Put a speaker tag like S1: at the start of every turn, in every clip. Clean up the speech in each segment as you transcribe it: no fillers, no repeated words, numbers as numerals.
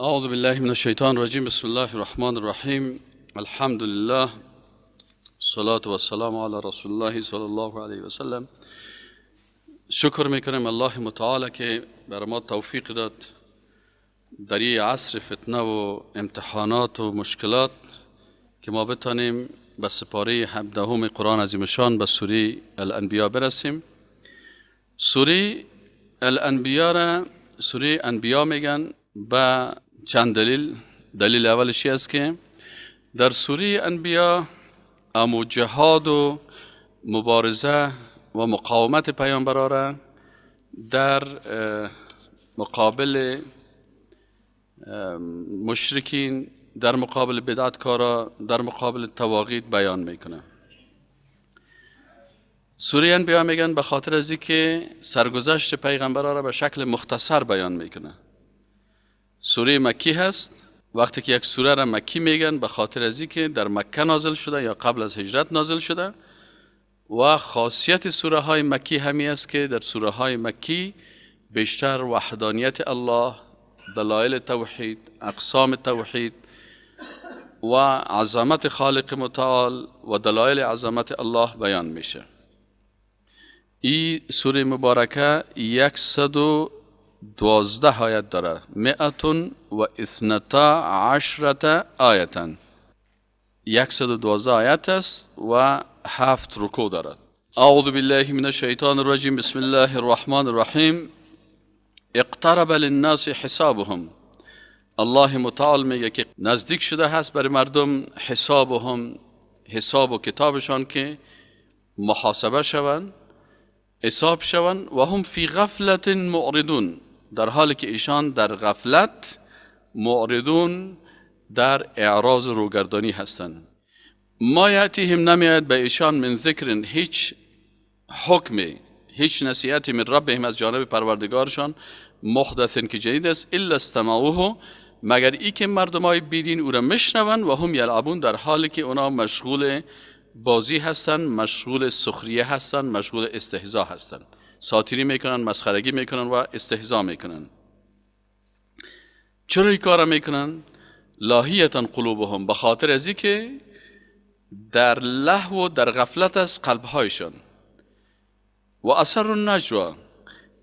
S1: اعوذ بالله من الشیطان الرجیم. بسم الله الرحمن الرحیم. الحمد لله، الصلاة والسلام علی رسول الله صلی الله علیه و سلم. شکر میکنم الله متعال که بر ما توفیق داد در این عصر فتنه و امتحانات و مشکلات که ما بتانیم به سپاره 17 قرآن عظیم شان به سوره الانبیا برسیم. سوره الانبیا را سوره انبیا میگن به چند دلیل. دلیل اولش است که در سوره انبیا امو جهاد و مبارزه و مقاومت پیامبران را در مقابل مشرکین، در مقابل بدعتکارا، در مقابل تواغیت بیان میکنه. سوره انبیا میگن به خاطر از اینکه سرگذشت پیغمبران را به شکل مختصر بیان میکنه. سوره مکی هست. وقتی که یک سوره را مکی میگن به خاطر از اینکه در مکه نازل شده یا قبل از هجرت نازل شده، و خاصیت سوره های مکی همی است که در سوره های مکی بیشتر وحدانیت الله، دلایل توحید، اقسام توحید و عظمت خالق متعال و دلایل عظمت الله بیان میشه. این سوره مبارکه 112 آیت داره. 112 آیتن، 112 آیت است و 7 رکوع دارد. اعوذ بالله من الشیطان الرجیم. بسم الله الرحمن الرحیم. اقترب للناس حسابهم. الله متعال میگه که نزدیک شده هست برای مردم حسابهم، حساب و کتابشان که محاسبه شوند، حساب شوند. و هم فی غفلت معرضون، در حالی که ایشان در غفلت معرضون، در اعراض روگردانی هستند. ما یأتیهم نمیاد به ایشان من ذکر، هیچ حکمی، هیچ نصیحتی من ربهم از جانب پروردگارشان، محدث که جدید است، الا استمعوه، مگر ای که مردمای بیدین او را مشنون، و هم یلعبون، در حالی که اونا مشغول بازی هستند، مشغول سخریه هستند، مشغول استهزا هستند، ساتیری میکنن، مسخرگی میکنن و استهزا میکنن. چرا این کارا میکنن؟ لاهیتا قلوبهم، به خاطر از اینکه در لهو و در غفلت از قلبهایشان. و اثر النجوا،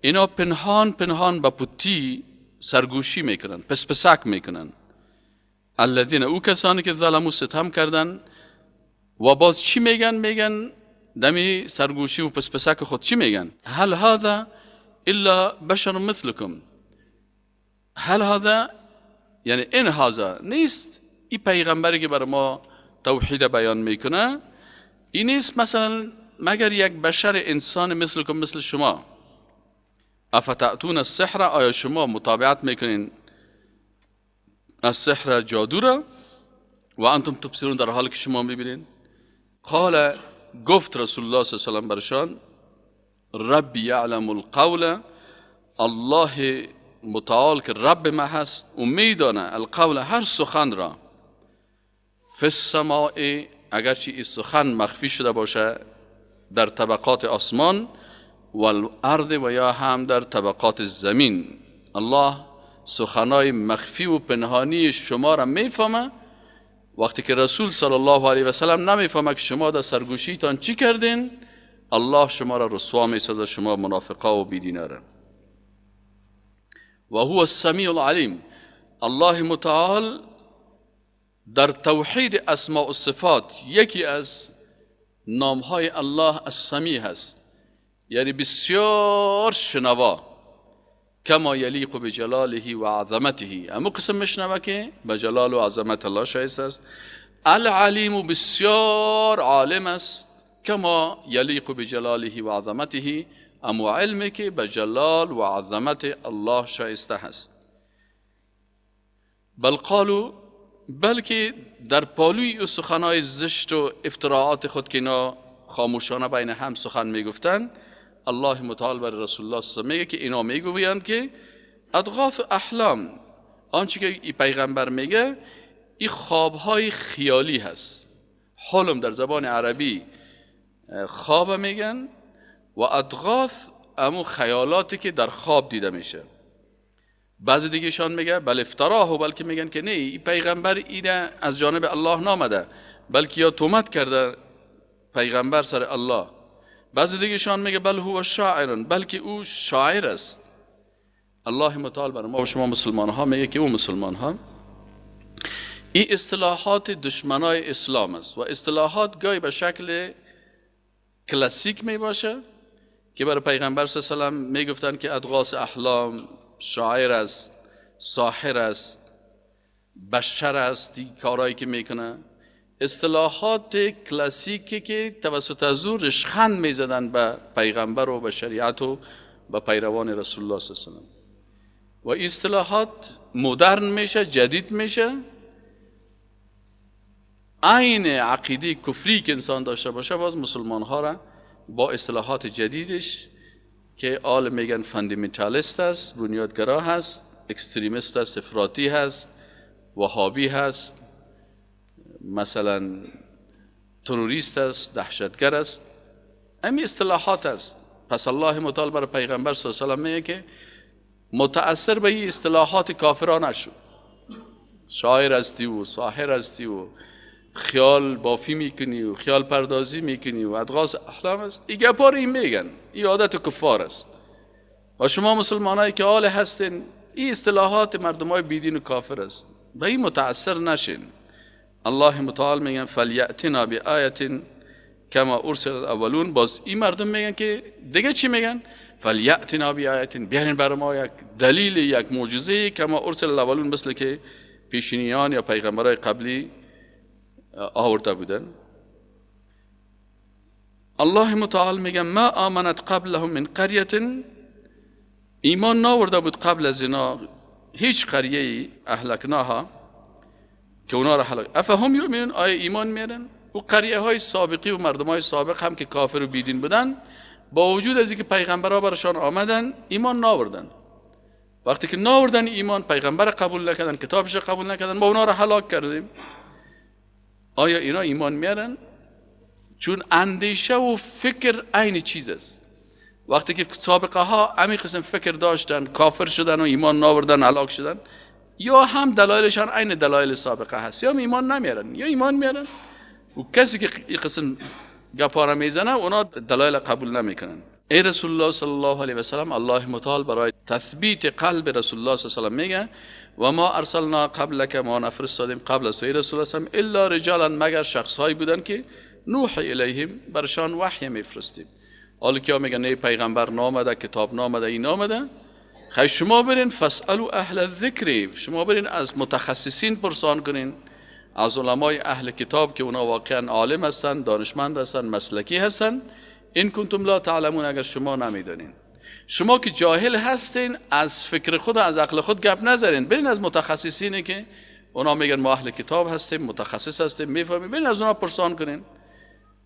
S1: اینا پنهان پنهان به پوتی سرگوشی میکنن، پس پسک میکنن. الذین، او کسانی که ظلمو ستم کردن. و باز چی میگن؟ میگن دمی سرگوشی و پس پسک خود چی میگن؟ هل هذا الا بشر مثلکم. هل هذا یعنی این هذا نیست، این پیغمبری که بر ما توحید بیان میکنه این نیست مثلا مگر یک بشر انسان مثلکم، مثل شما. افتأتون السحر، آیا شما متابعت میکنین السحر، جادو را، و انتم تبصرون، در حالی که شما میبینین. قال، گفت رسول الله صلی الله علیه و سلم برشان، ربی یعلم القول، الله متعال که رب ما هست و میدانه القول، هر سخن را، فی السماء، اگرچه این سخن مخفی شده باشه در طبقات آسمان، والارض، و یا هم در طبقات زمین. الله سخنای مخفی و پنهانی شما را میفهمه. وقتی که رسول صلی الله علیه و سلم نمیفهمه که شما در سرگوشیتان چی کردین، الله شما را رسوا میسازه، شما منافقا و بیدینا را. و هو السمیع العلیم. الله متعال در توحید اسماء و صفات یکی از نامهای الله السمیع هست، یعنی بسیار شنوا، کما یلیق بجلاله و عظمته، اما قسم مشنوه که به جلال و عظمت الله شایسته است. العلیم، بسیار عالم است، کما یلیق بجلاله و عظمته، اما علمی که به جلال و عظمت الله شایسته هست. بل قالوا، بلکه در پالوی سخنهای زشت و افتراعات خود که اینا خاموشانه بین هم سخن میگفتن، الله متعال بر رسول الله صلی الله علیه و میگه که اینا میگویند که اضغاث احلام، آنچه که ای پیغمبر میگه این خوابهای خیالی هست. حلم در زبان عربی خواب میگن، و اضغاث امو خیالاتی که در خواب دیده میشه. بعضی دیگهشان میگه بل افتراه، بلکه میگن که نه، این پیغمبر اینه از جانب الله نامده، بلکه یا تهمت کرده پیغمبر سر الله. بعضی دیگهشان میگه بل هو شاعر، بلکه او شاعر است. الله متعال بر ما و شما مسلمان ها میگه که او مسلمان ها، این اصطلاحات دشمنای اسلام است و اصطلاحات گاهی به شکل کلاسیک می باشه که برای پیغمبر صلی الله علیه و سلم میگفتن که اضغاث احلام، شاعر است، ساحر است، بشر است، این کارهایی که میکنه. اصطلاحات کلاسیکی که توسط از او رشخند میزدن به پیغمبر و به شریعت و به پیروان رسول الله صلی الله علیه و سلم. و اصطلاحات مدرن میشه، جدید میشه. عین عقیده کفری که انسان داشته باشه، باز مسلمان ها را با اصطلاحات جدیدش که آل میگن fundamentalist است، بنیادگرا هست، extremist است، افراطی هست، وهابی هست، مثلا تروریست است، دهشتگر است، همین اصطلاحات است. پس الله متعال بر پیغمبر صلی الله علیه و سلم میگه که متأثر به این اصطلاحات کافران نشو. شاعر هستی و ساحر هستی و خیال بافی میکنی و خیال پردازی میکنی و اضغاث احلام است. این گپا رو این میگن، این عادت کفار است. و شما مسلمانایی که آل هستین، این اصطلاحات مردمای بیدین و کافر است، به این متأثر نشین. الله متعال میگن فلیأتنا بآیة کما ارسل الاولون. باز این مردم میگن که دیگه چی میگن؟ فلیأتنا بآیة، بیارین برای ما یک دلیل، یک معجزه، کما ارسل الاولون، مثل که پیشینیان یا پیغمبرای قبلی آورده بودن. الله متعال میگه ما آمنت قبلهم من قریة، ایمان ناورده بود قبل از اینا هیچ قریه ای اهلکناها که اونا را هلاک. افهم یؤمنون، آیا ایمان میارن؟ و قریه های سابقی و مردم های سابق هم که کافر و بیدین بودن، با وجود از اینکه پیغمبرها برشان آمدن ایمان ناوردن. وقتی که ناوردن ایمان، پیغمبر قبول نکردن، کتابش قبول نکردن، با اونا را هلاک کردیم. آیا اینا ایمان میارن؟ چون اندیشه و فکر عین چیز است. وقتی که سابقه ها همین قسم فکر داشتن، کافر شدن و ایمان ناوردن، هلاک شدن، یا هم دلایلشان عین دلایل سابقه هست، یا ایمان نمیارن یا ایمان میارن. و کسی که این قسم گپا را میزنه، اونا دلایل قبول نمیکنن. ای رسول الله صلی الله علیه و سلم، الله متعال برای تثبیت قلب رسول الله صلی الله علیه و سلم میگه و ما ارسلنا قبلک، ما نفرستادیم قبل از تو ای رسول الله صلی الله علیه و سلم الا رجالا، مگر شخص هایی بودن که نوحی الیهم، برشان وحی میفرستیم. حالا که میگن ای پیغمبر نامده، کتاب نامده، این نامده، خی شما برین فاسالوا اهل الذکر، شما برین از متخصصین پرسان کنین، از علمای اهل کتاب که اونا واقعا عالم هستن، دانشمند هستن، مسلکی هستن. ان کنتم لا تعلمون، اگر شما نمیدانین. شما که جاهل هستین، از فکر خود، از عقل خود گپ نزنین، برین از متخصصینی که اونا میگن ما اهل کتاب هستیم، متخصص هستیم، میفهمیم، برین از اونا پرسان کنین.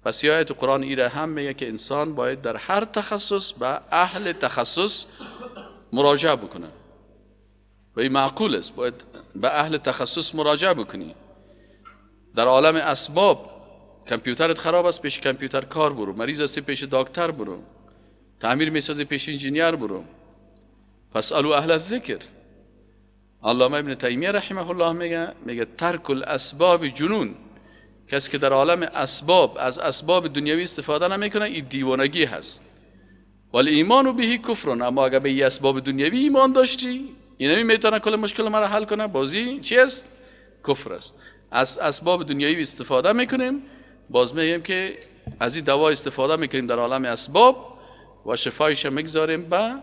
S1: پس آیت قرآن ایره هم میگه که انسان باید در هر تخصص به اهل تخصص مراجعه بکنه و این معقول است، باید به اهل تخصص مراجعه بکنی. در عالم اسباب کامپیوترت خراب است، پیش کامپیوتر کار برو، مریض هستی پیش دکتر برو، تعمیر میسازی پیش انجینیر برو. فاسالوا اهل الذکر. علامه ابن تیمیه رحمه الله میگه ترک الاسباب جنون، کسی که در عالم اسباب از اسباب دنیوی استفاده نمیکنه این دیوانگی هست. ولی ایمان بهی کفرون، اما اگر به این اسباب دنیوی ایمان داشتی، اینمی میتونه کل مشکل مرا حل کنه، بازی چی است؟ کفر است. از اسباب دنیوی استفاده میکنیم، باز میگیم که از این دوا استفاده میکنیم در عالم اسباب و شفایش میگذاریم به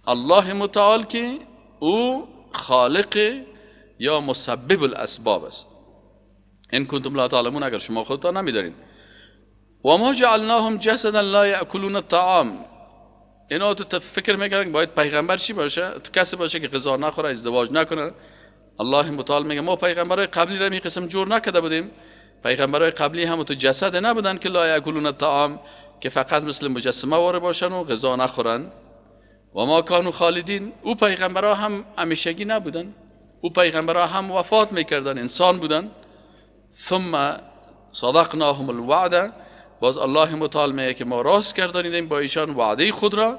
S1: الله متعال که او خالق یا مسبب الاسباب است. ان کنتم لا تعلمون، اگر شما خودتان نمیدانید. و ما جعلناهم جسدا لا یاکلون الطعام. اینا تو فکر میکردن باید پیغمبر چی باشه؟ تو کسی باشه که غذا نخوره، ازدواج نکنه. الله متعال میگه ما پیغمبرای قبلی را می قسم جور نکرده بودیم. پیغمبرای قبلی هم تو جسد نبودن که لا یاکلون الطعام، که فقط مثل مجسمه واره باشن و غذا نخورن. و ما کانوا خالدین، او پیغمبرا هم همیشگی نبودن، او پیغمبرا هم وفات میکردن، انسان بودن. ثم صدقناهم الوعد، باز الله متعال میگه که ما راست گردانیدیم با ایشان وعده خود را.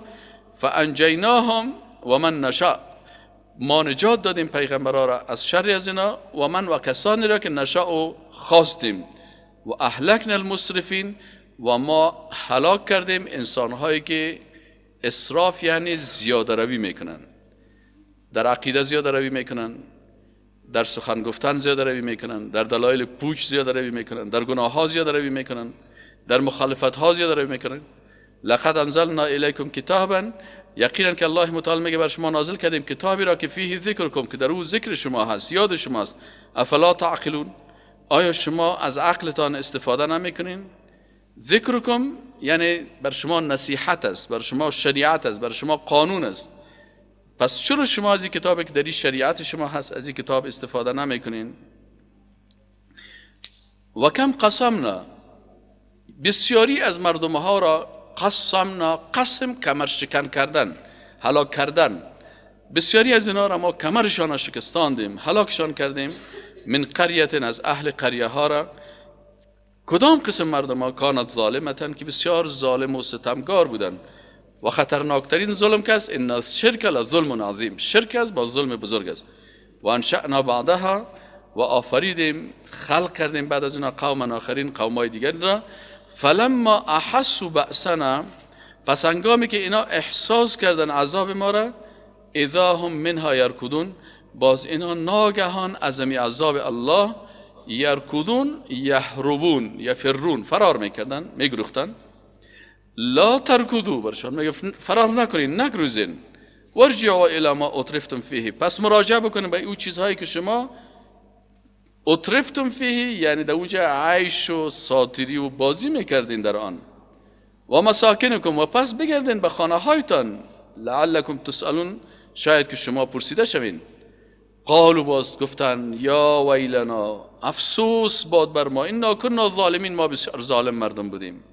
S1: فانجیناهم و من نشاء، ما نجات دادیم پیغمبرها را از شر از اینا، و من و کسانی را که نشاء خواستیم، و اهلکنا المسرفین، و ما هلاک کردیم انسانهایی که اسراف یعنی زیاده روی میکنن، در عقیده زیاده روی میکنن، در سخن گفتن زیاده روی میکنن، در دلایل پوچ زیاده روی میکنن، در گناه ها زیاده روی میکنن، در مخالفت ها زیاده روی میکنن. لقد انزلنا الیکم کتابا، یقینا که الله متعال میگه بر شما نازل کردیم کتابی را که فیه ذکرکم، که در او ذکر شما هست، یاد شما است. افلا تعقلون، آیا شما از عقلتان استفاده نمیکنین؟ ذکرکم یعنی بر شما نصیحت است، بر شما شریعت است، بر شما قانون است. پس چرا شما از این کتابی که در این شریعت شما هست از این کتاب استفاده نمیکنین؟ و کم قسمنا، بسیاری از مردم ها را قسمنا، قسم کمر شکن کردن، هلاک کردن، بسیاری از اینا را ما کمرشان را شکستاندیم، هلاکشان کردیم. من قریت، از اهل قریه ها را. کدام قسم مردم ها؟ کانت ظالمتن، که بسیار ظالم و ستمگار بودن. و خطرناکترین ظلم که است ان الشرک لظلم عظیم، شرک است با ظلم بزرگ است. و انشأنا بعدها، و آفریدیم، خلق کردیم بعد از اینا قوما آخرین، قومای دیگر را. فلما احسوا بأسنا، پس هنگامی که اینا احساس کردن عذاب ما را، اذا هم منها یرکضون، باز اینا ناگهان از عذاب الله یرکضون، یهربون، یفرون، فرار میکردن، میگریختن. لا ترکضوا، برشان میگه فرار نکنین، نگریزین. ورجعوا الی ما اترفتم فیه، پس مراجعه بکنین به او چیزهایی که شما اترفتم فیه، یعنی در اونجا عیش و ساتری و بازی میکردین در آن. و مساکنکم، و پس بگردین به خانه هایتان. لعلکم تسألون، شاید که شما پرسیده شوین. قالوا، باز گفتن یا ویلنا، افسوس باد بر ما، انا کنا ظالمین، ما بسیار ظالم مردم بودیم.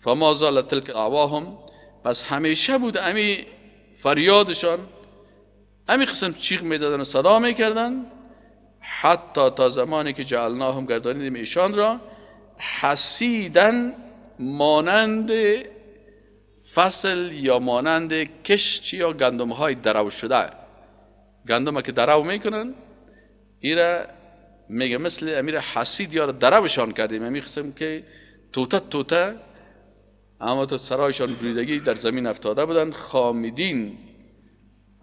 S1: فما زالت تلک دعواهم، پس همیشه بود امی فریادشان، امی قسم چیغ میزدن و صدا میکردن، حتی تا زمانی که جعلناهم، گردانیدیم ایشان را، حصیدن، مانند فصل یا مانند کشت یا گندم های درو شده. گندم که درو میکنن ایره میگه مثل امیر حصید یا دروشان کردیم، امی قسم که توته توته اما تو سرایشان بریدگی در زمین افتاده بودن، خامیدین،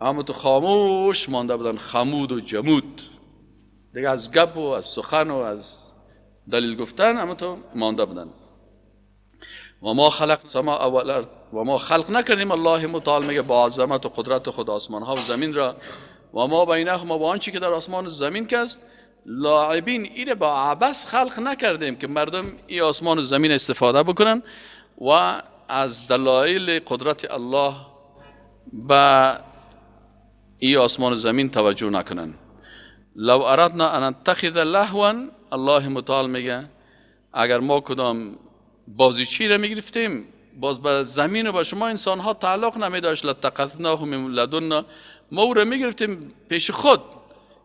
S1: اما تو خاموش مانده بودن، خمود و جمود دیگه، از گپ و از سخن و از دلیل گفتن اما تو مانده بودن. و ما خلق سما والارض، و ما خلق نکردیم، الله متعال میگه با عظمت و قدرت خود آسمان ها و زمین را، و ما بینهما، با آنچه که در آسمان و زمین کست، لاعبین، ایره با عبث خلق نکردیم که مردم ای آسمان و زمین استفاده بکنن و از دلایل قدرت الله به ای آسمان و زمین توجه نکنن. لو اردنا ان نتخذ لهوا، الله متعال میگه اگر ما کدام بازیچی را میگرفتیم باز به زمین و به شما انسان ها تعلق نمی داشت، لاتخذناه من لدنا، ما او را میگرفتیم پیش خود،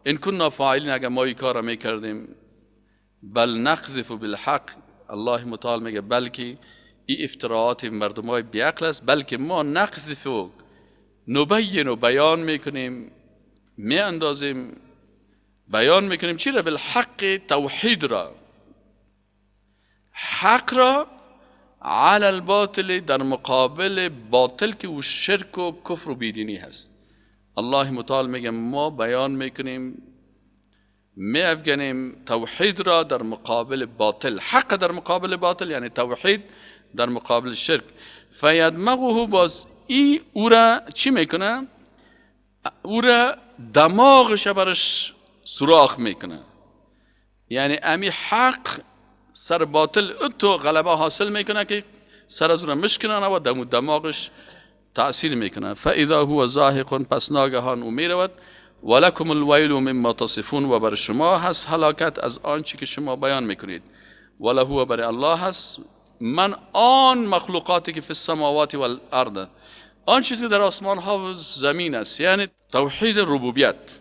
S1: ان کنا فاعلین، اگر ما این کار را میکردیم. بل نقذف بالحق، الله متعال میگه بلکه این افتراعات مردم های بیعقل است، بلکه ما نقذف و نبین و بیان میکنیم، می اندازیم، بیان میکنیم چی را؟ بالحق، توحید را، حق را، علی الباطل، در مقابل باطل که او شرک و کفر و بیدینی هست. الله متعال میگه ما بیان میکنیم، می افگنیم توحید را در مقابل باطل، حق در مقابل باطل، یعنی توحید در مقابل شرک. فیدمغه، باز ای او را چی میکنه؟ او را دماغش برش سوراخ میکنه، یعنی امی حق سر باطل اتو غلبه حاصل میکنه که سر از او را مشکنه و دماغش تأثیر میکنه. فاذا هو زاهق، پس ناگهان او میرود. ولکم الویل مما تصفون، و بر شما هست هلاکت از آنچه که شما بیان میکنید. وله، بر الله هست من، آن مخلوقاتی که فی السماوات والارض، آن چیزی که در آسمان ها و زمین است، یعنی توحید ربوبیت،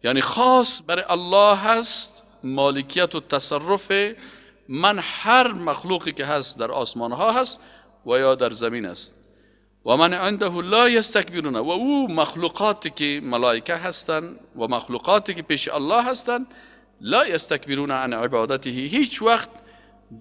S1: یعنی خاص بر الله هست مالکیت و تصرف من هر مخلوقی که هست در آسمان ها هست و یا در زمین است. و و من عنده لا یستکبرون، و او مخلوقاتی که ملائکه هستند و مخلوقاتی که پیش الله هستند، لا یستکبرون عن عبادته، هیچ وقت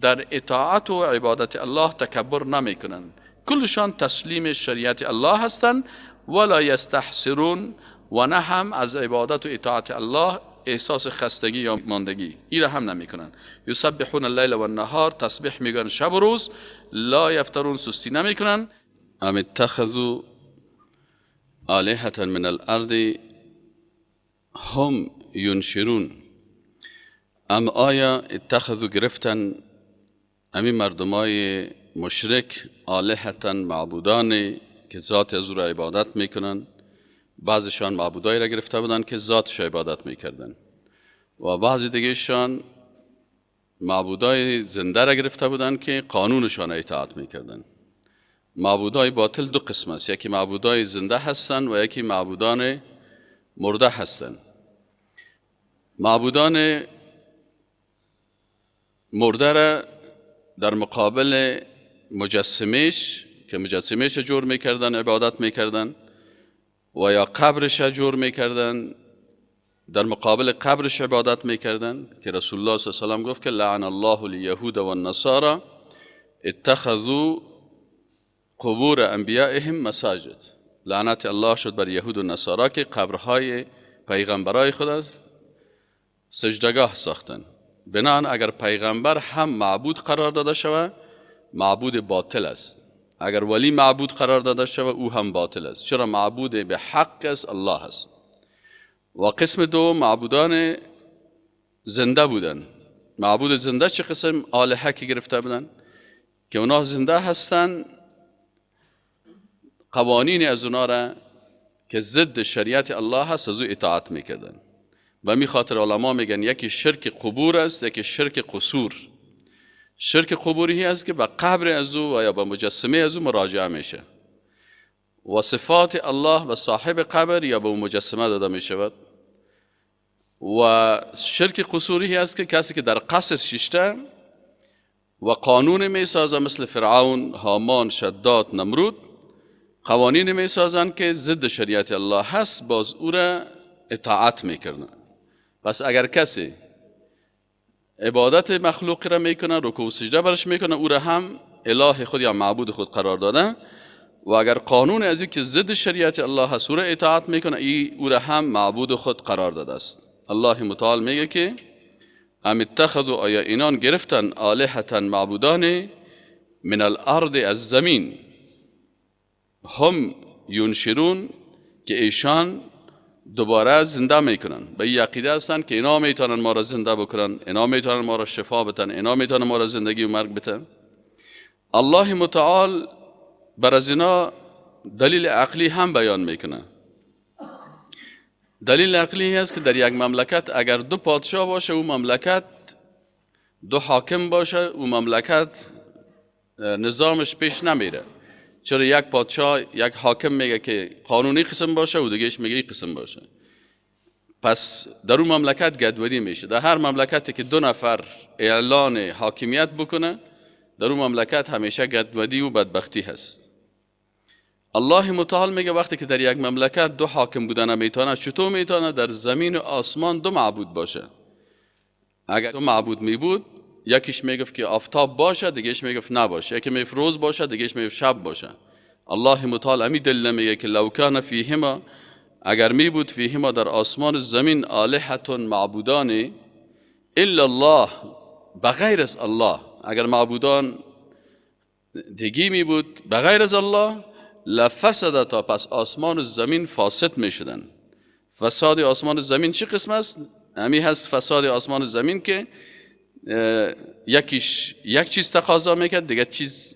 S1: در اطاعت و عبادت الله تکبر نمیکنند، کلشان تسلیم شریعت الله هستند. ولا یستحسرون، و نه هم از عبادت و اطاعت الله احساس خستگی یا ماندگی ای را هم نمیکنن. یسبحون اللیل و النهار، تسبیح میگن شب و روز، لا یفترون، سستی نمیکنن. ام اتخذوا آلهة من الارض هم ینشرون، ام آیا اتخذوا گرفتن امی مردمای مشرک آلهة معبودان که ذات از او را عبادت میکنن. بعضشان معبودایی را گرفته بودن که ذاتش عبادت میکردن و بعضی دیگهشان معبودای زنده را گرفته بودن که قانونشان اطاعت میکردن. معبودای باطل دو قسم است، یکی معبودای زنده هستن و یکی معبودان مرده هستن. معبودان مرده را در مقابل مجسمهش که مجسمهش جور میکردن عبادت میکردن و یا قبرش جور میکردن، در مقابل قبرش عبادت میکردن که رسول الله صلی الله علیه و سلم گفت که لعن الله الیهود و النصارى اتخذوا قبور انبیائهم مساجد. لعنت الله شد بر یهود و نصارا که قبرهای پیغمبرای خود سجدگاه ساختن. بنان اگر پیغمبر هم معبود قرار داده شود معبود باطل است، اگر ولی معبود قرار داده شود او هم باطل است، چرا معبود به حق است الله است. و قسم دو معبودان زنده بودن. معبود زنده چه قسم آلهه که گرفته بودن که اونا زنده هستن، قوانین از اونا را که ضد شریعت الله هست از او اطاعت میکردن. و می خاطر علما میگن یکی شرک قبور است، یکی شرک قصور. شرک قبوری است که به قبر از او و یا به مجسمه از او مراجعه میشه و صفات الله به صاحب قبر یا به مجسمه داده میشود. و شرک قصوری است که کسی که در قصر ششته و قانون میسازه، مثل فرعون، هامان، شداد، نمرود، قوانین میسازن که ضد شریعت الله هست، باز او را اطاعت میکردن. پس اگر کسی عبادت مخلوق را میکنه، رکوع و سجده برش میکنه، او را هم اله خود یا معبود خود قرار داده. و اگر قانون از این که ضد شریعت الله هست او را اطاعت میکنه، ای او را هم معبود خود قرار داده است. الله متعال میگه که ام اتخذوا، آیا اینان گرفتن آلهة معبودان من الارض از زمین، هم ینشرون، که ایشان دوباره زنده میکنن. به این عقیده هستن که اینا میتونن ما را زنده بکنن، اینا میتونن ما را شفا بتن، اینا میتونن ما را زندگی و مرگ بتن. الله متعال بر از اینا دلیل عقلی هم بیان میکنه. دلیل عقلی هست که در یک مملکت اگر دو پادشاه باشه او مملکت، دو حاکم باشه او مملکت نظامش پیش نمیره. چرا یک پادشاه، یک حاکم میگه که قانونی قسم باشه و دیگهش میگه قسم باشه. پس در اون مملکت گدودی میشه. در هر مملکتی که دو نفر اعلان حاکمیت بکنه، در اون مملکت همیشه گدودی و بدبختی هست. الله متعال میگه وقتی که در یک مملکت دو حاکم بودن میتونه، چطور میتونه در زمین و آسمان دو معبود باشه؟ اگر دو معبود میبود، یکیش میگفت که آفتاب باشه، دیگهش میگفت نباشه، یکی میگفت روز باشه، دیگهش میگفت شب باشه. الله متعال امی دلیل میگه که لو کان فیهما، اگر می بود فیهما در آسمان زمین آلهة معبودان الا الله، بغیر از الله، اگر معبودان دیگی می بود بغیر از الله، لفسدتا، پس آسمان و زمین فاسد می شدن. فساد آسمان و زمین چه قسم است؟ همی هست فساد آسمان و زمین که یکیش یک چیز تقاضا میکرد، دیگه چیز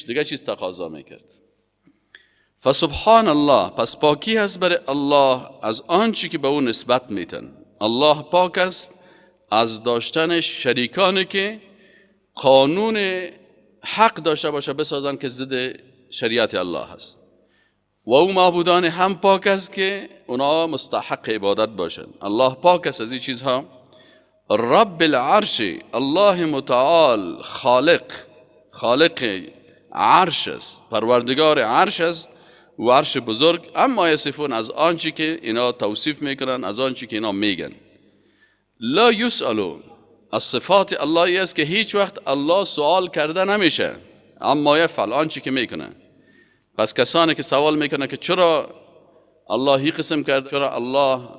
S1: دیگه چیز تقاضا میکرد. فسبحان الله، پس پاکی هست بر الله از آنچه که به او نسبت میتن. الله پاک است از داشتن شریکانی که قانون حق داشته باشه بسازن که ضد شریعت الله هست. و او معبودان هم پاک است که اونا مستحق عبادت باشند. الله پاک است از این چیزها. رب العرش، الله متعال خالق، خالق عرش است، پروردگار عرش است. و عرش بزرگ، عما یصفون، از آنچه که اینا توصیف میکنن، از آنچه که اینا میگن. لا یسألو، از صفات الله است که هیچ وقت الله سوال کرده نمیشه، عما یفعل، آنچه که میکنه. پس کسانی که سوال میکنن که چرا الله هی قسم کرده، چرا الله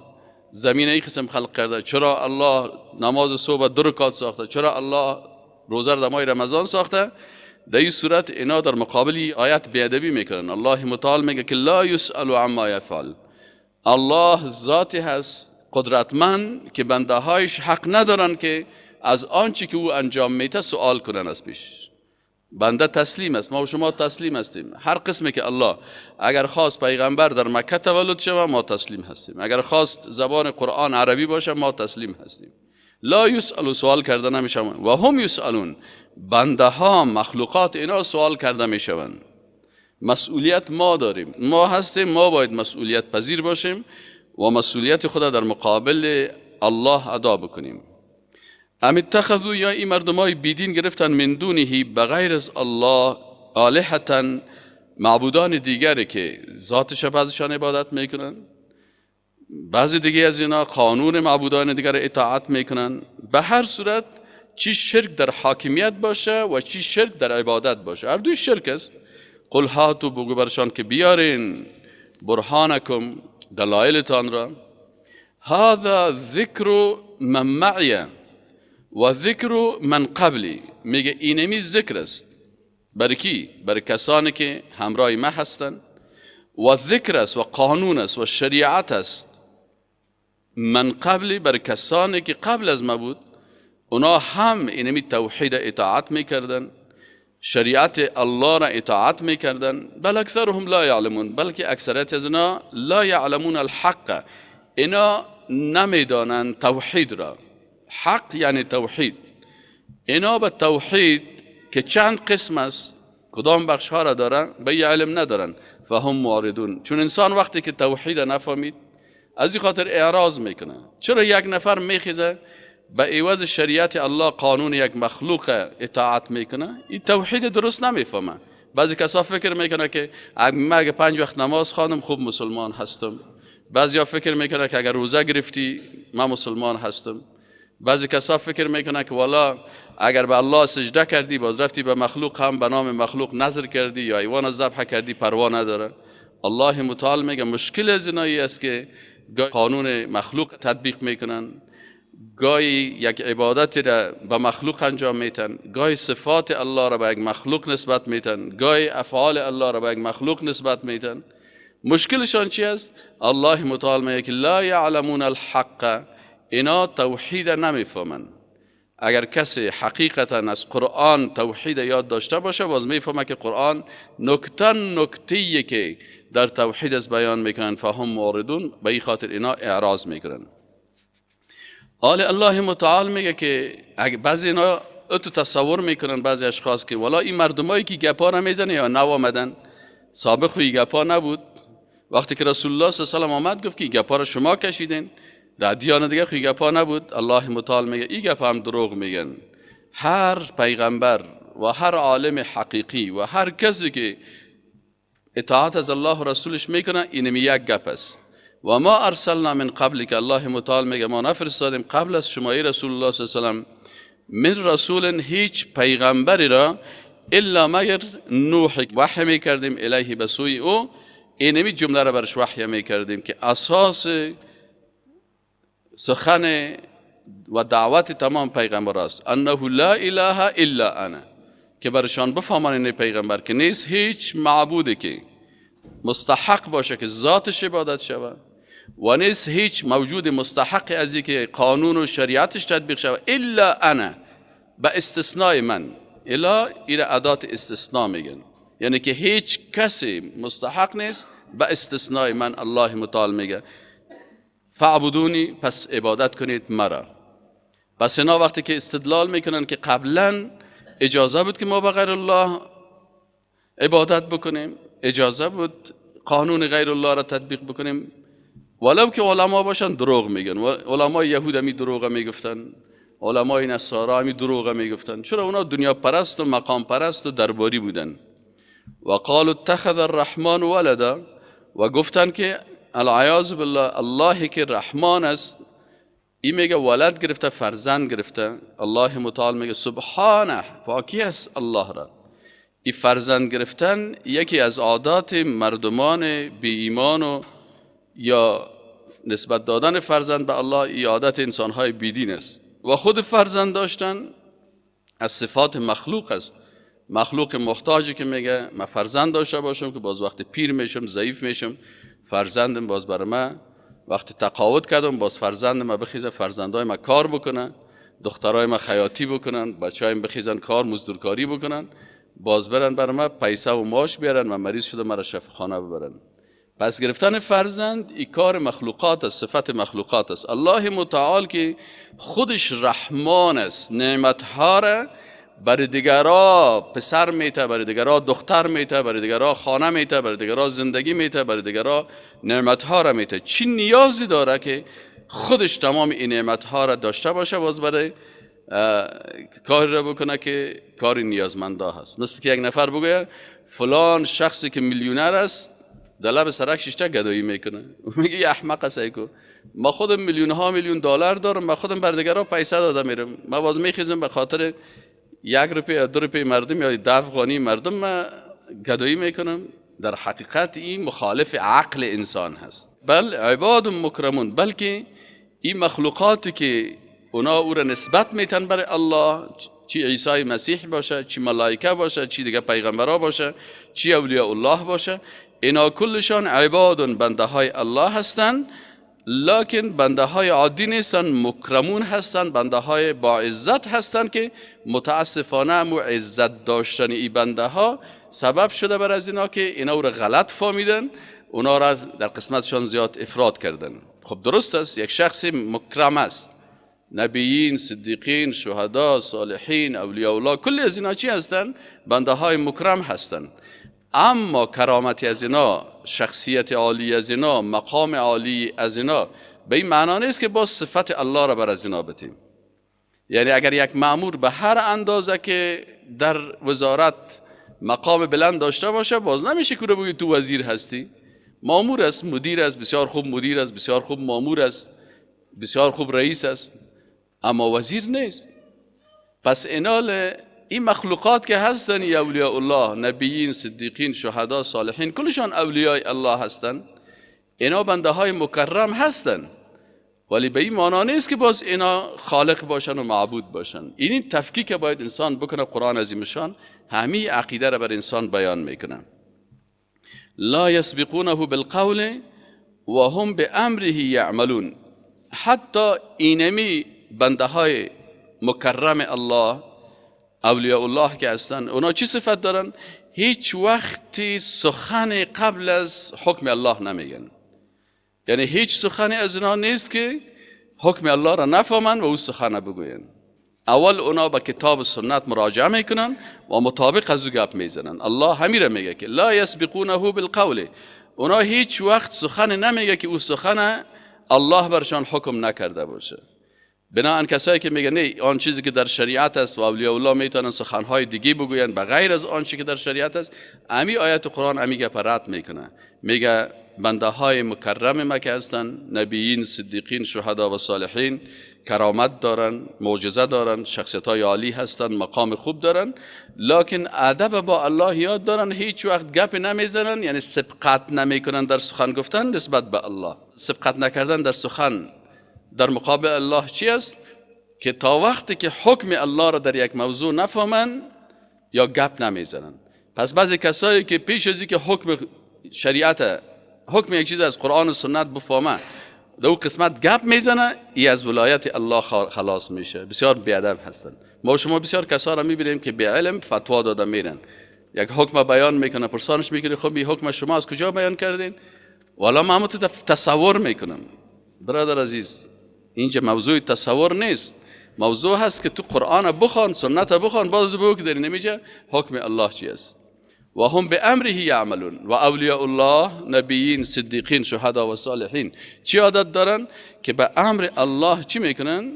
S1: زمین ای قسم خلق کرده، چرا الله نماز صبح 2 رکعت ساخته، چرا الله روزه را در ماه رمضان ساخته، در این صورت اینا در مقابل آیت بیادبی میکنن. الله متعال میگه که لا یسأل عما یفعل، الله ذاتی هست قدرتمند که بنده هایش حق ندارن که از آنچه که او انجام میده سوال کنن از پیش. بنده تسلیم است، ما و شما تسلیم هستیم. هر قسمی که الله اگر خواست پیغمبر در مکه تولد شود ما تسلیم هستیم، اگر خواست زبان قرآن عربی باشه ما تسلیم هستیم. لا یسأل، سوال کرده نمیشوند، و هم یسألون، بنده ها مخلوقات اینا سوال کرده میشوند. مسئولیت ما داریم، ما هستیم، ما باید مسئولیت پذیر باشیم و مسئولیت خود در مقابل الله ادا بکنیم. ام اتخذوا، یا این مردمای بیدین گرفتن، من دونه، بغیر از الله، آلهة، معبودان دیگری که ذاتش بعضشان عبادت میکنن، بعضی دیگه از اینا قانون معبودان دیگر اطاعت میکنن. به هر صورت چی شرک در حاکمیت باشه و چی شرک در عبادت باشه، هر دوی شرک است. قل هاتوا، بگو برشان که بیارین، برهانکم، دلایلتان را. هذا ذکر من معی و ذکر من قبلی، میگه اینمی ذکر است برای کی؟ برای کسانی که همراه ما هستند. و ذکر است و قانون است و شریعت است من قبلی، برای کسانی که قبل از ما بود، اونا هم اینمی توحید اطاعت میکردن، شریعت الله را اطاعت میکردن. بل اکثرهم لا یعلمون، بلکه اکثریت از اینا لا یعلمون الحق، اینا نمیدانند توحید را. حق یعنی توحید. اینا به توحید که چند قسم است، کدام بخش ها را دارن به یه علم ندارن. فهم معرضون، چون انسان وقتی که توحید نفهمید از این خاطر اعراض میکنه. چرا یک نفر میخیزه به عوض شریعت الله قانون یک مخلوق اطاعت میکنه؟ این توحید درست نمیفهمه. بعضی کسا فکر میکنه که من اگه 5 وقت نماز خواندم خوب مسلمان هستم. بعضیا فکر میکنه که اگر روزه گرفتی من مسلمان هستم. بعضی کسا فکر میکنه که والا اگر به الله سجده کردی باز رفتی به مخلوق هم به نام مخلوق نظر کردی یا ایوان ذبح کردی پروا نداره. الله متعال میگه مشکل از اینایی است که قانون مخلوق تطبیق میکنن، گاهی یک عبادت را به مخلوق انجام میتن، گاهی صفات الله را به یک مخلوق نسبت میتن، گاهی افعال الله را به یک مخلوق نسبت میتن. مشکلشان چی است؟ الله متعال میگه که لا یعلمون الحق، اینا توحید نمیفهمن. اگر کسی حقیقتا از قرآن توحید یاد داشته باشه باز میفهمه که قرآن نکته نکته‌ایه که در توحید از بیان میکنن. فهم معرضون، به این خاطر اینا اعراض میکنن. آل الله متعال میگه که بعضی اینا اتو تصور میکنن، بعضی اشخاص که والا این مردمایی که گپا نمیزنه یا نو آمدن، سابق خوی گپا نبود. وقتی که رسول الله صلی الله علیه و آمد گفت که گپا را شما کشیدین، در دیانه دیگه خوی گپا نبود. الله متعال میگه این گپا هم دروغ میگن. هر پیغمبر و هر عالم حقیقی و هر کسی که اطاعت از الله و رسولش میکنه اینمی یک گپ است. و ما ارسلنا من قبل، که الله متعال میگه ما نفرستادیم قبل از شما ای رسول الله صلی الله علیه و سلم من رسول، هیچ پیغمبری را، الا مگر نوح وحی میکردیم الیه، به سوی او. اینمی جمله را برش وحی میکردیم که اساس سخن و دعوت تمام پیغمبر است، انه لا اله الا انا، که برشان بفهمان این پیغمبر که نیست هیچ معبودی که مستحق باشه که ذاتش عبادت شود و نیست هیچ موجود مستحق از که قانون و شریعتش تطبیق شود الا انا، به استثنای من. الا ایره ادات استثناء میگن، یعنی که هیچ کسی مستحق نیست به استثنای من. الله متعال میگه فعبدونی، پس عبادت کنید مرا. پس اینا وقتی که استدلال میکنن که قبلا اجازه بود که ما به غیر الله عبادت بکنیم، اجازه بود قانون غیر الله را تطبیق بکنیم، ولو که علما باشن دروغ میگن. علمای یهود همی دروغ میگفتن، علمای نصارا همی دروغ میگفتن. چرا؟ اونا دنیا پرست و مقام پرست و درباری بودن. و قالوا اتخذ الرحمن ولدا، و گفتن که العیاذ بالله الله که رحمان است این میگه ولد گرفته، فرزند گرفته. الله متعال میگه سبحانه، پاکی است الله را. این فرزند گرفتن یکی از عادات مردمان بی ایمان و یا نسبت دادن فرزند به الله، ای عادت انسانهای بیدین است. و خود فرزند داشتن از صفات مخلوق است. مخلوق محتاجی که میگه من فرزند داشته باشم که باز وقت پیر میشم، ضعیف میشم، فرزندم باز برای من وقتی تقاعد کردم باز فرزند ما بخیزه، فرزندای ما کار بکنن، دخترای ما خیاطی بکنن، بچه‌هایم بخیزن کار مزدورکاری بکنن، باز برن برای ما پیسه و ماش بیارن، من مریض شده مرا شفاخانه ببرن. پس گرفتن فرزند ای کار مخلوقات است، صفت مخلوقات است. الله متعال که خودش رحمان است، نعمتها را برای دیگرا پسر میته، برای دیگرا دختر میته، برای دیگرا خانه میته، برای دیگرا زندگی میته، برای دیگرا نعمتها را میته. چی نیازی داره که خودش تمام این نعمتها را داشته باشه باز برای کاری را بکنه که کاری نیازمنده هست؟ مثل که یک نفر بگوید فلان شخصی که میلیونر است در لب سرک شیشته گدایی میکنه، میگه یه احمق است، ایکو ما خودم میلیون ها میلیون دلار دارم، ما خودم بر دیگرا پیسه داده میرم، ما باز میخیزم به خاطر 1 روپیه یا 2 روپیه مردم یا 10 افغانی مردم ما گدایی میکنم. در حقیقت این مخالف عقل انسان هست. بل عباد مکرمون، بلکه این مخلوقاتی که اونا او را نسبت میتن برای الله، چی عیسی مسیح باشه، چی ملائکه باشه، چی دیگه پیغمبرا باشه، چی اولیاء الله باشه، اینا کلشان عباد، بنده های الله هستند، لکن بنده های عادی نیستن، مکرمون هستن، بنده های با عزت هستن که متاسفانه امو عزت داشتن این بنده ها سبب شده بر از اینا که اینا او را غلط فهمیدن، اونا را در قسمتشان زیاد افراد کردن. خب درست است، یک شخص مکرم است، نبیین، صدیقین، شهدا، صالحین، اولیاء الله، کل از اینا چی هستن؟ بنده های مکرم هستن. اما کرامت از اینا، شخصیت عالی از اینا، مقام عالی از اینا به این معنا نیست که با صفت الله را بر از اینا بتیم. یعنی اگر یک مأمور به هر اندازه که در وزارت مقام بلند داشته باشه، باز نمیشه که بگی تو وزیر هستی. مأمور است، مدیر است، بسیار خوب مدیر است، بسیار خوب مأمور است، بسیار خوب رئیس است، اما وزیر نیست. پس اینال این مخلوقات که هستن، ای اولیاء الله، نبیین، صدیقین، شهدا، صالحین، کلشان اولیاء الله هستن، اینا بنده های مکرم هستن، ولی به این معنا نیست که باز اینا خالق باشن و معبود باشن. این تفکیک باید انسان بکنه. قرآن عظیمشان همه عقیده را بر انسان بیان میکنه. لا یسبقونه بالقول و هم بامره یعملون. حتی اینمی بنده های مکرم الله، اولیاء الله که هستن، اونا چی صفت دارن؟ هیچ وقتی سخن قبل از حکم الله نمیگن. یعنی هیچ سخنی از اینا نیست که حکم الله را نفهمن و او سخن بگوین. اول اونا به کتاب سنت مراجعه میکنن و مطابق از او گپ میزنن. الله همیره میگه که لا یسبقونه بالقول، اونا هیچ وقت سخن نمیگه که او سخن الله برشان حکم نکرده باشه. بناهن کسایی که میگن نه آن چیزی که در شریعت است و اولیاء الله میتونن سخنهای دیگه بگوین به غیر از آن چیزی که در شریعت است، امی آیت قرآن امی گپ رد میکنه. میگه بنده های مکرم ما که هستن، نبیین، صدیقین، شهدا و صالحین، کرامت دارن، معجزه دارن، شخصیت های عالی هستن، مقام خوب دارن، لکن ادب با الله یاد دارن، هیچ وقت گپ نمیزنن، یعنی سبقت نمیکنن در سخن گفتن نسبت به الله. سبقت نکردن در سخن در مقابل الله چی است؟ که تا وقتی که حکم الله را در یک موضوع نفهمن یا گپ نمیزنن. پس بعضی کسایی که پیش از اینکه حکم شریعت، حکم یک چیز از قرآن و سنت بفهمه، در اون قسمت گپ میزنه، ای از ولایت الله خلاص میشه. بسیار بی‌ادب هستن. ما شما بسیار کسا را میبینیم که بی علم فتوا داده میرن، یک حکم بیان میکنه، پرسانش میکنه خب این حکم شما از کجا بیان کردین؟ والا ما تصور میکنم. برادر عزیز، اینجا موضوع تصور نیست، موضوع هست که تو قرآن بخوان، سنت بخوان، باز بگو که در اینجا حکم الله چی است. و هم به امره یعملون. و اولیاء الله، نبیین، صدیقین، شهدا و صالحین چی عادت دارن؟ که به امر الله چی میکنن؟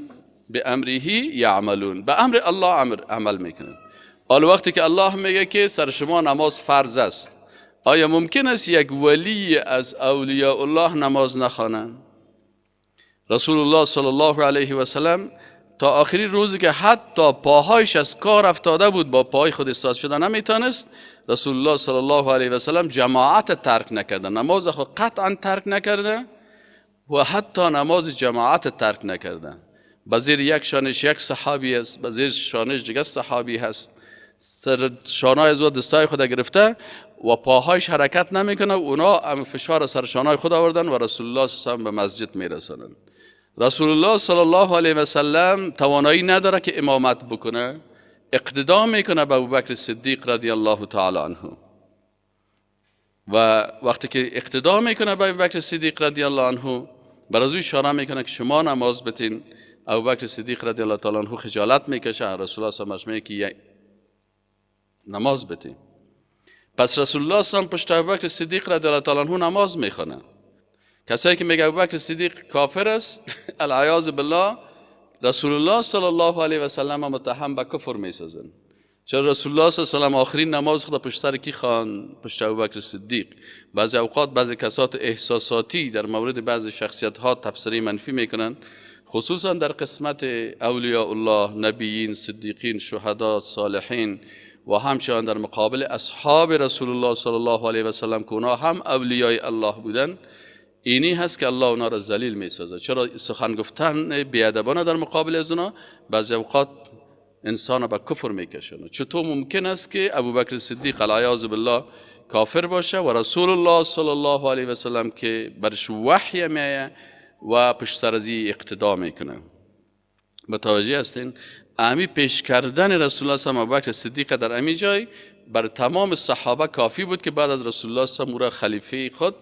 S1: به امره یعملون، به امر الله عمل میکنن. حالا وقتی که الله میگه که سر شما نماز فرض است، آیا ممکن است یک ولی از اولیاء الله نماز نخوانند؟ رسول الله صلی الله علیه و سلم تا آخرین روزی که حتی پاهایش از کار افتاده بود، با پای خود ایستاد شده نمیتونست، رسول الله صلی الله علیه و سلم جماعت ترک نکرده، نماز خود قطعا ترک نکرده و حتی نماز جماعت ترک نکرده. بزیر یک شانش یک صحابی است، بزیر شانش دیگه صحابی هست، سر شانای از دستای خود گرفته و پاهایش حرکت نمیکنه، اونا هم فشار سر شانای خود آوردن و رسول الله صلی الله علیه و به مسجد میرسانند. رسول الله صلی الله علیه و سلم توانایی نداره که امامت بکنه، اقتدا میکنه به ابوبکر صدیق رضی الله تعالی عنه. و وقتی که اقتدا میکنه به ابوبکر صدیق رضی الله عنه، برای او اشاره میکنه که شما نماز بتین. ابوبکر صدیق رضی الله تعالی عنه خجالت میکشه، رسول الله صلی الله علیه و میگه که نماز بتین. پس رسول الله صلی الله علیه و پشت ابوبکر صدیق رضی الله تعالی عنه نماز میخونه. کسایی که میگه ابوبکر صدیق کافر است، العیاذ بالله، رسول الله صلی الله علیه و سلم متهم به کفر میسازن. چرا رسول الله صلی الله علیه و سلم آخرین نماز خود پشت سر کی خوان؟ پشت ابوبکر صدیق. بعضی اوقات بعضی کسات احساساتی در مورد بعضی شخصیت ها تبصره منفی میکنن، خصوصا در قسمت اولیاء الله، نبیین، صدیقین، شهدا، صالحین و همچنان در مقابل اصحاب رسول الله صلی الله علیه و سلم که اونا هم اولیای الله بودن. اینی هست که الله اونا را ذلیل میسازه. چرا سخن گفتن بی‌ادبانه در مقابل از اونا بعضی اوقات انسان به کفر میکشونه. چطور ممکن است که ابوبکر صدیق العیاذ بالله کافر باشه و رسول الله صلی الله علیه و سلم که برش وحی میایه و پشت سر از اقتدا میکنه؟ متوجه هستین؟ امی پیش کردن رسول الله صلی الله علیه و ابوبکر صدیق در امی جای بر تمام صحابه کافی بود که بعد از رسول الله صلی الله علیه و خلیفه خود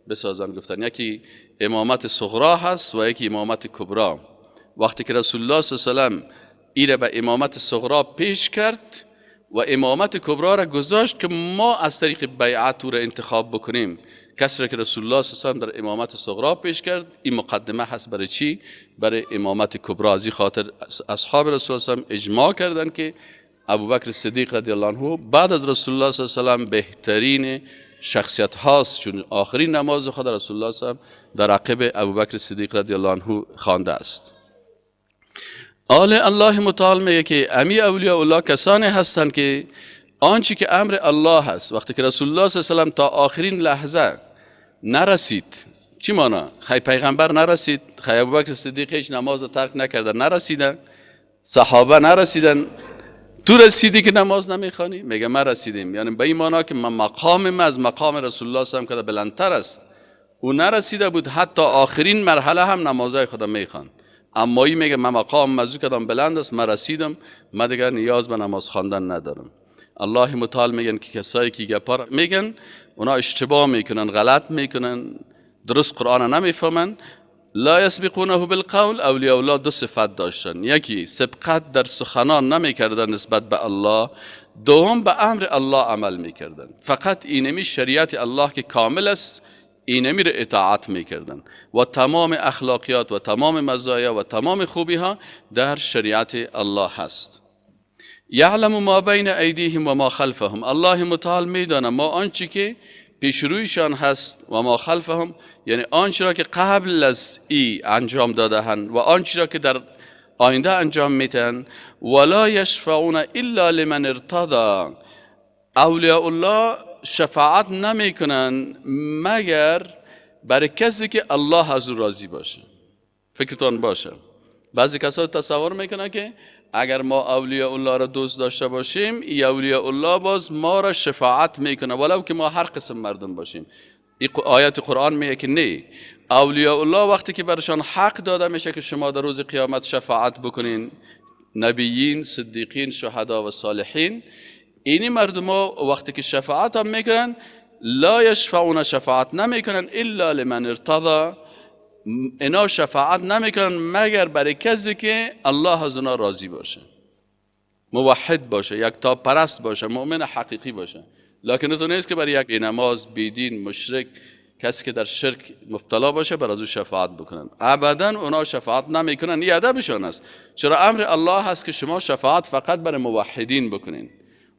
S1: بسازن. گفتن یکی امامت صغرا هست و یکی امامت کبرا. وقتی که رسول الله صلی الله علیه و سلم ایره به امامت صغرا پیش کرد و امامت کبرا را گذاشت که ما از طریق بیعت او را انتخاب بکنیم، کسی را که رسول الله صلی الله علیه و سلم در امامت صغرا پیش کرد، این مقدمه هست برای چی؟ برای امامت کبرا. از این خاطر اصحاب رسول الله صلی الله علیه و سلم اجماع کردند که ابوبکر صدیق رضی الله عنه بعد از رسول الله صلی الله علیه و سلم بهترین شخصیت هاست، چون آخرین نماز خود رسول الله صلی الله علیه و سلم در عقب ابوبکر صدیق رضی الله عنه خوانده است. آل الله متعال میگه که امی اولیاء الله کسانی هستند که آنچه که امر الله هست، وقتی که رسول الله صلی الله علیه و سلم تا آخرین لحظه نرسید، چی مانا؟ خی پیغمبر نرسید، خی ابوبکر صدیق هیچ نماز ترک نکرده، نرسیدن، صحابه نرسیدن، تو رسیدی که نماز نمیخوانی؟ میگه ما رسیدیم. یعنی به این مانا که من مقام ما از مقام رسول الله صلی الله علیه و سلم که بلندتر است، او نرسیده بود، حتی آخرین مرحله هم نمازهای خود میخوان. اما این میگه من مقام مزو کدام بلند است، من رسیدم، من دیگر نیاز به نماز خواندن ندارم. الله متعال میگن که کسایی که گپار میگن اونا اشتباه میکنن، غلط میکنن، درست قرآن نمیفهمن. لا یسبقونه بالقول. اولیاء الله دو صفت داشتن، یکی سبقت در سخنان نمیکردن نسبت به الله، دوم به امر الله عمل میکردن. فقط اینمی شریعت الله که کامل است، اینمی را اطاعت میکردن و تمام اخلاقیات و تمام مزایا و تمام خوبی ها در شریعت الله هست. یعلم ما بین ایدیهم و ما خلفهم. الله متعال میدانه ما آنچه که پیش رویشان هست و ما خلفهم، یعنی آنچه را که قبل از ای انجام داده‌اند و آنچه را که در آینده انجام میدن. ولا یشفعون الا لمن ارتضی. اولیاء الله شفاعت نمیکنن مگر برای کسی که الله از او راضی باشه. فکرتان باشه، بعضی کسا تصور میکنن که اگر ما اولیاء الله را دوست داشته باشیم، ای اولیاء الله باز ما را شفاعت میکنه ولو که ما هر قسم مردم باشیم. این آیت قرآن میگه که نه، اولیاء الله وقتی که برشان حق داده میشه که شما در روز قیامت شفاعت بکنین، نبیین، صدیقین، شهدا و صالحین، اینی مردم ها وقتی که شفاعت هم میکنن، لا یشفعون، شفاعت نمیکنن الا لمن ارتضی. اینا شفاعت نمیکنن مگر برای کسی که الله از اونا راضی باشه، موحد باشه، یک تا پرست باشه، مؤمن حقیقی باشه. لکن تو نیست که برای یک نماز، بیدین، مشرک، کسی که در شرک مبتلا باشه برای او شفاعت بکنن. ابدا اونا شفاعت نمیکنن. این ادبشان است. چرا امر الله هست که شما شفاعت فقط برای موحدین بکنین.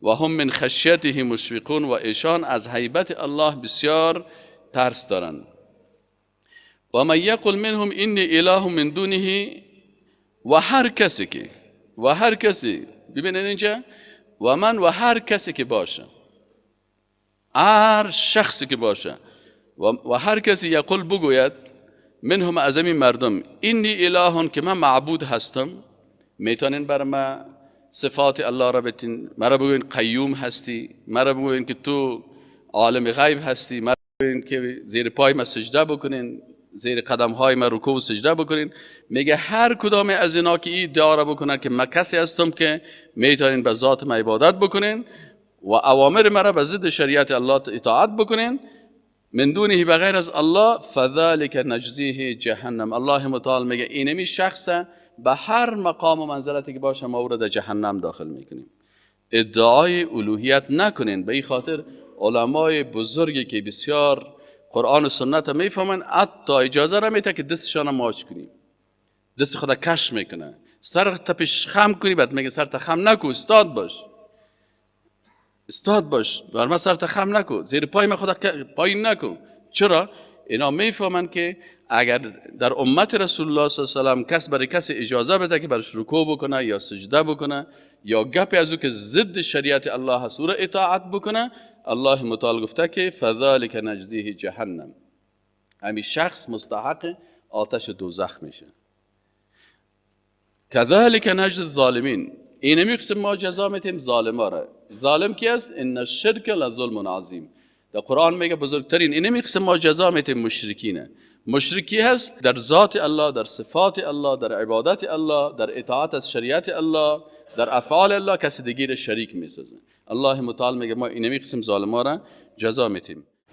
S1: و هم من خشیته مشفقون، و ایشان از هیبت الله بسیار ترس دارند. و من یقل منهم انی اله من دونه، و هر کسی که، و هر کسی، ببینید اینجا و من و هر کسی که باشه، هر شخصی که باشه، و هر کسی یقل بگوید، منهم از این مردم، انی اله که من معبود هستم، میتونین بر ما صفات الله را بتین، مرا بگوین قیوم هستی، مرا بگوین که تو عالم غیب هستی، مرا بگوین که زیر پای ما سجده بکنین، زیر قدم های ما رکوع و سجده بکنین. میگه هر کدام از اینا که این ادعا را بکنن که من کسی هستم که میتونین به ذات ما عبادت بکنین و اوامر مرا به ضد شریعت الله اطاعت بکنین، من دونه بغیر از الله، فذلک نجزیه جهنم. الله متعال میگه اینمی شخص به هر مقام و منزلتی که باشه ما او را در جهنم داخل میکنیم. ادعای الوهیت نکنین. به این خاطر علمای بزرگی که بسیار قرآن و سنت میفهمن حتی اجازه را میده که دستشان ماچ کنیم، دست خدا کش میکنه، سر تا پیش خم کنی، بعد میگه سر تا خم نکو، استاد باش، استاد باش، بر ما سر تا خم نکو، زیر پای ما خدا پایین نکو. چرا؟ اینا میفهمن که اگر در امت رسول الله صلی الله علیه و سلم کس برای کسی اجازه بده که برش رکوع بکنه یا سجده بکنه یا گپی از او که ضد شریعت الله هست او را اطاعت بکنه، الله متعال گفته که فذلک نجزیه جهنم، همین شخص مستحق آتش دوزخ میشه. کذلک نجزی الظالمین، اینمی قسم ما جزا میتیم ظالما را. ظالم کی است؟ ان الشرک لظلم عظیم. در قرآن میگه بزرگترین اینمی قسم ما جزا میتیم مشرکینه. مشرکی هست در ذات الله، در صفات الله، در عبادت الله، در اطاعت از شریعت الله، در افعال الله کسی دیگه شریک میسازه. الله متعال میگه ما اینمی قسم ظالما را جزا میتیم.